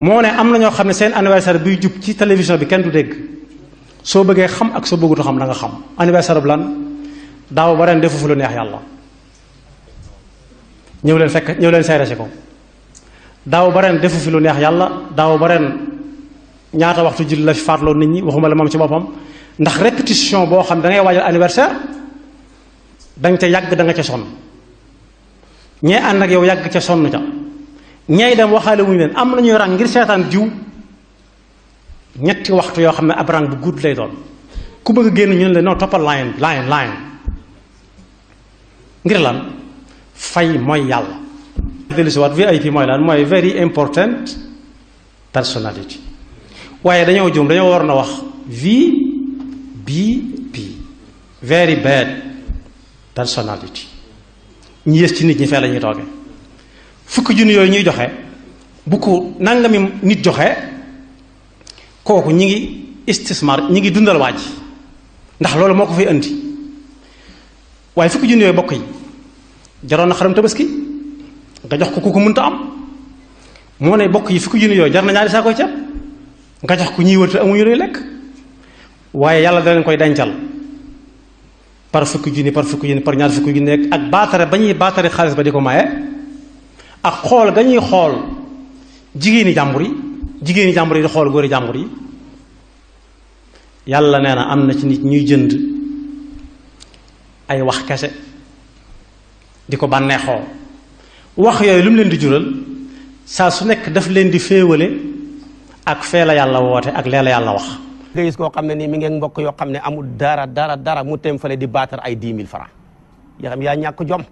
moo ne am na ñoo xam ne seen anniversaire buy jub ci télévision bi kenn du dégg soo bëggee xam ak soo bëggutu xam da nga xam anniversaire bu lan daaw ba ren defu fu lu neex yàlla ñëw leen sayra si ko daaw ba ren defu fi lu neex yàlla daaw ba ren ñaata waxtu julli la fi faatloo nit ñi waxuma la moom ci boppam ndax répétition boo xam da ngay waajal anniversaire danga ca yàgg da nga ca sonn ñee ànd ak yow yàgg ca sonn ca ñay dem waxaale wuñu leen am na ñuy rang ngir seetaan diw ñetti waxtu yoo xam ne ab rang bu gudd lay doon ku bëgg a génn ñu ne la non toppal line ngir lan fay mooy yàlla. dellu si waat VIP mooy lan mooy very important personality waaye dañoo juum dañoo war na wax VBP very bad personality ñu yées ci nit ñi fee la ñuy toogee. fukki junni yooyu ñuy joxe bu ko nangami nit joxe kooku ñi ngi istismar ñi ngi dundal waaj ndax loolu moo ko fay indi waaye fukki junni yooyu bokk yi jaroon na xaram tabaski nga jox ko ku ko mënta am moo ne bokk yi fukki junni yooyu jar na ñaari saa koy ceeb nga jox ko ñiy wër te amuñu luy lekk waaye yàlla da leen koy dencal par fukki junni par ñaar fukki junni ak baatare ba ñuy baatare xaalis ba di ko maye. ak xool ga ñuy xool jigéeni jàmbur yi di xool góori jàmbur yi yàlla nee na am na ci nit ñuy jënd ay wax kese di ko bànneexoo wax yooyu lu mu leen di jural saa su nekk daf leen di féewale ak fee la yàlla woote ak lee la yàlla wax. nga gis koo xam ne nii mi ngeen mbokk yoo xam ne amul dara mu tem fale di baatar ay 10 000 francs yoo xam yaa ñàkk jom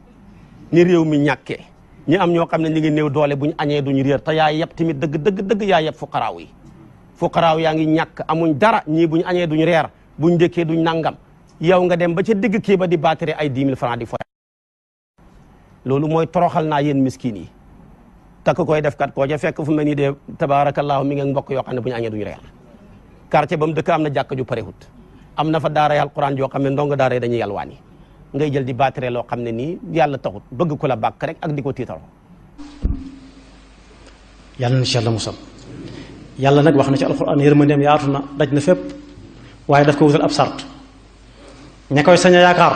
ni réew mi ñàkkee. ñi am ñoo xam ne ñu ngi néew doole bu ñu añee duñu réer te yaa yeb tamit dëgg yaa yeb fuqaraaw yaa ngi ñàkk amuñ dara ñii bu ñu añee duñu reer buñ njëkkee duñ nangam yow nga dem ba ca digg kii ba di baatare ay 10 000 francs di foy loolu mooy toroxal naa yéen miskin yi takk koy def kat koo ca fekk fu mel nii de tabaarakallaahu mi ngi mbokk yoo xam ne bu ñu añee duñu reer quartier ba mu dëkk am na jàkka ju parehut am na fa daaray alquran yoo xam ne ndongo daara yi dañuy yalwaani ngay jël di baatare loo xam ne nii yàlla taxut bëgg ko la bàkk rek ak di ko tiitaroo. yàlla na ci yàlla musal yàlla nag wax na ci alxuraan yërmandeem yaatu na daj na fépp waaye daf ko wutal ab sart ña koy sañ a yaakaar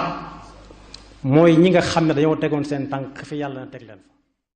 mooy ñi nga xam ne dañoo tegoon seen tànk fi yàlla na teg leen fa.